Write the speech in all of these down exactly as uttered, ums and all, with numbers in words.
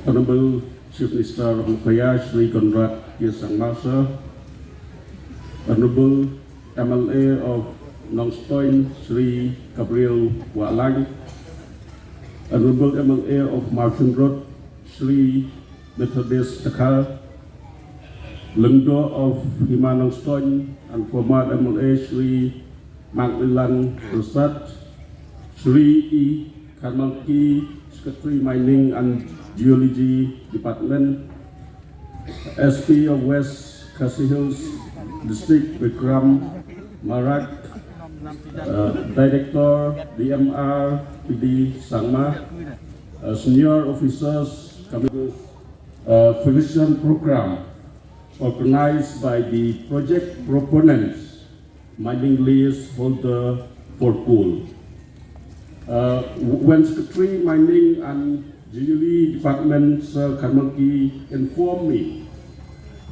Honorable Chief Minister of Meghalaya, Shri Conrad K Sangma, sir. Honorable M L A of Nongstoin, Shri Gabriel Wahlang. Honorable M L A of Marching Road, Shri Methodist Takha. Lyngdoh of Hima Nongstoin and former M L A, Shri Macmillan Prasad. Shri E Kharmalki, Secretary Mining and Geology Department, S P of West Khasi Hills District, Bikram Marak, uh, Director, D M R, P D Sangma, uh, senior officers, committee, uh, felicitation program organized by the project proponents, mining lease holder for coal. Uh, when Secretary Mining and Geology Department, Sir Kharmalki, informed me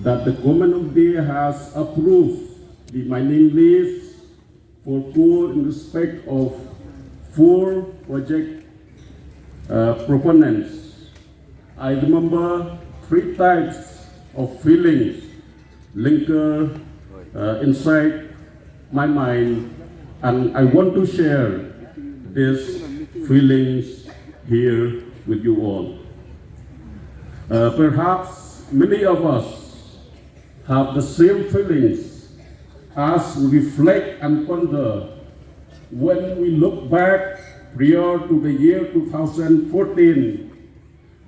that the Government of India has approved the mining lease for coal in respect of four project, uh, proponents. I remember three types of feelings linger, uh, inside my mind, and I want to share these feelings here with you all. Uh, perhaps many of us have the same feelings as we reflect and ponder when we look back prior to the year two thousand fourteen,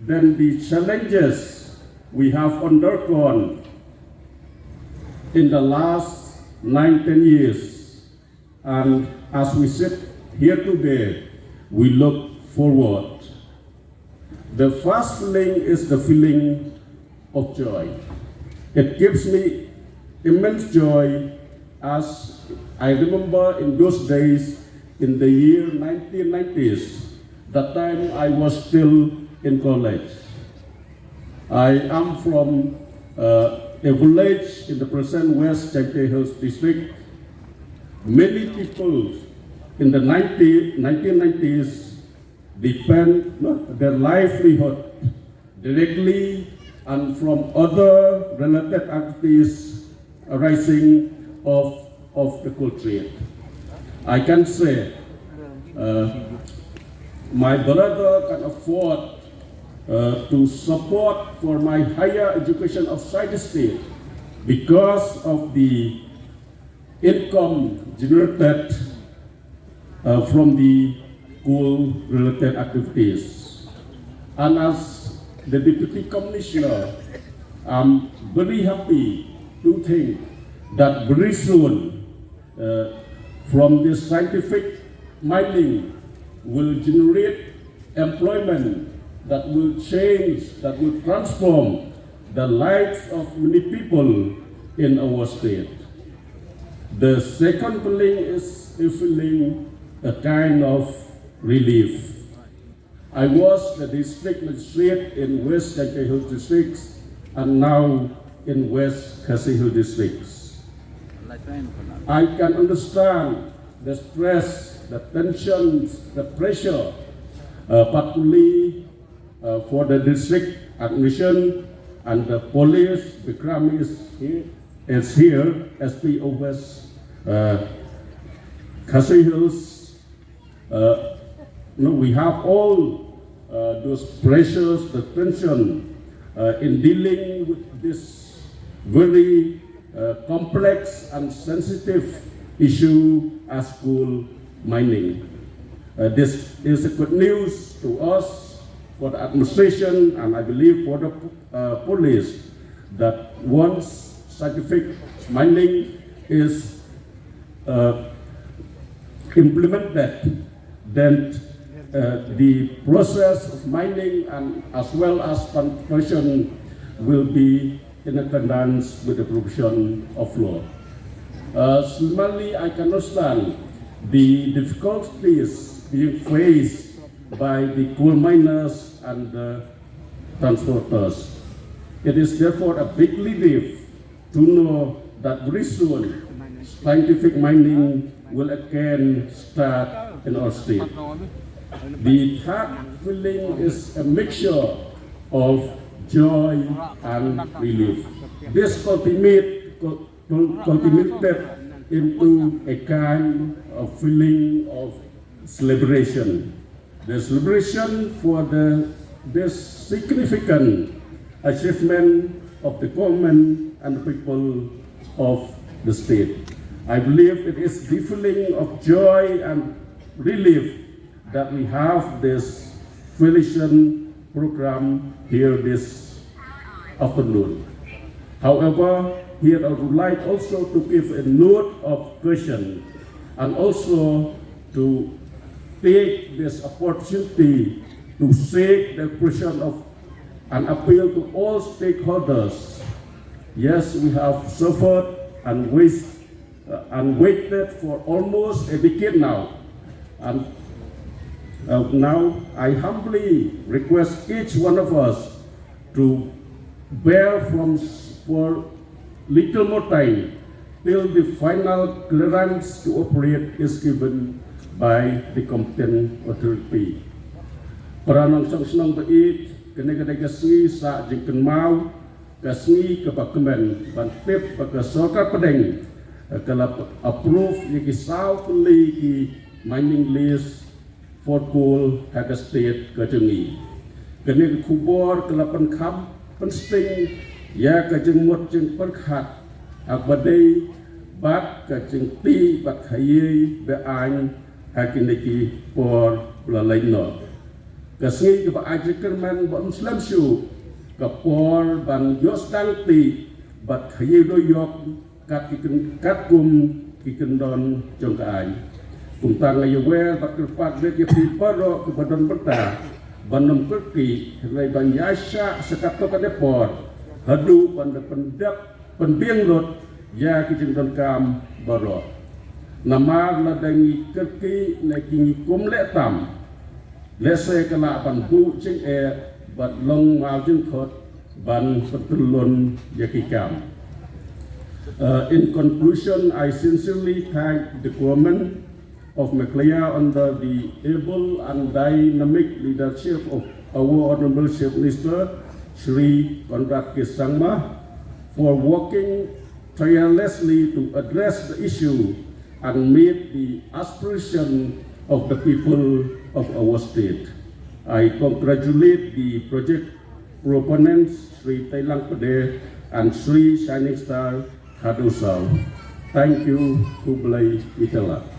then the challenges we have undergone in the last nine, ten years. And as we sit here today, we look forward. The first feeling is the feeling of joy. It gives me immense joy as I remember in those days in the year nineteen nineties, that time I was still in college. I am from, uh, a village in the present West Jaintia Hills district. Many people in the nineteen, nineteen nineties depend, no, their livelihood directly and from other related activities arising of, of the coal trade. I can say, uh, my brother can afford, uh, to support for my higher education outside the state because of the income generated, uh, from the coal-related activities. And as the Deputy Commissioner, I'm very happy to think that very soon, uh, from this scientific mining will generate employment that will change, that will transform the lives of many people in our state. The second feeling is a feeling, a kind of relief. I was the district magistrate in West Jaintia Hills districts and now in West Khasi Hills districts. I can understand the stress, the tensions, the pressure, uh, particularly, uh, for the district administration and the police. Bikram is here, is here, S P of West, uh, Khasi Hills. Uh, no, we have all, uh, those pressures, the tension, uh, in dealing with this very, uh, complex and sensitive issue as coal mining. Uh, this is a good news to us, for the administration, and I believe for the, uh, police, that once scientific mining is, uh, implemented, then, uh, the process of mining and as well as plantation will be in accordance with the provision of law. Uh, similarly, I can understand the difficulties being faced by the coal miners and the transporters. It is therefore a big relief to know that very soon scientific mining will again start in our state. The third feeling is a mixture of joy and relief. This cultimate, cul- cultivated into a kind of feeling of celebration. The celebration for the this significant achievement of the government and the people of the state. I believe it is the feeling of joy and relief that we have this felicitation program here this afternoon. However, here I would like also to give a note of caution and also to take this opportunity to seek the expression of an appeal to all stakeholders. Yes, we have suffered and waste uh, and waited for almost a decade now. And uh, now I humbly request each one of us to bear from s- for little more time till the final clearance to operate is given by the competent authority. Para nongshong shnong ba ïeit, kane ka dei ka sngi sah jingkynmaw, ka sngi kaba kmen ban tip ba ka sorkar pdeng ka la approve ïa ki saw tylli ki mining lease for coal ha ka state ka jong ngi. Kane ka khubor ka la pynkham pynsting ïa ka jingmut jingpyrkhat ha ba dei bad ka jingtih bad khaïi ba aiñ ha kine ki por ba la leit noh. Ka sngi kaba ai jingkyrmen ba ym slem shuh ka por ban ïoh sdang tih bad khaïi dohnud kat ki kyn- katkum ki kyndon jong ka aiñ. Kumta nga ïawer bad kyrpad beit ïa phi baroh kiba don bynta ban ym kyrkieh hynrei ban ïaishah sa katto katne por haduh ban da pyndep pynbiang lut ïa ki jingdonkam baroh. Namar lada ngi kyrkieh ne ki ngi kum leh tam, lehse ka lah ban buh jingeh bad long maw jingkhot ban pyntyllun ïa ki kam. Uh, in conclusion, I sincerely thank the government of Meghalaya under the able and dynamic leadership of our Honorable Chief Minister Shri Conrad K Sangma for working tirelessly to address the issue and meet the aspiration of the people of our state. I congratulate the project proponents Shri Tailang Pde and Shri Shining Star Khadusau. Thank you, Khublei Shibun.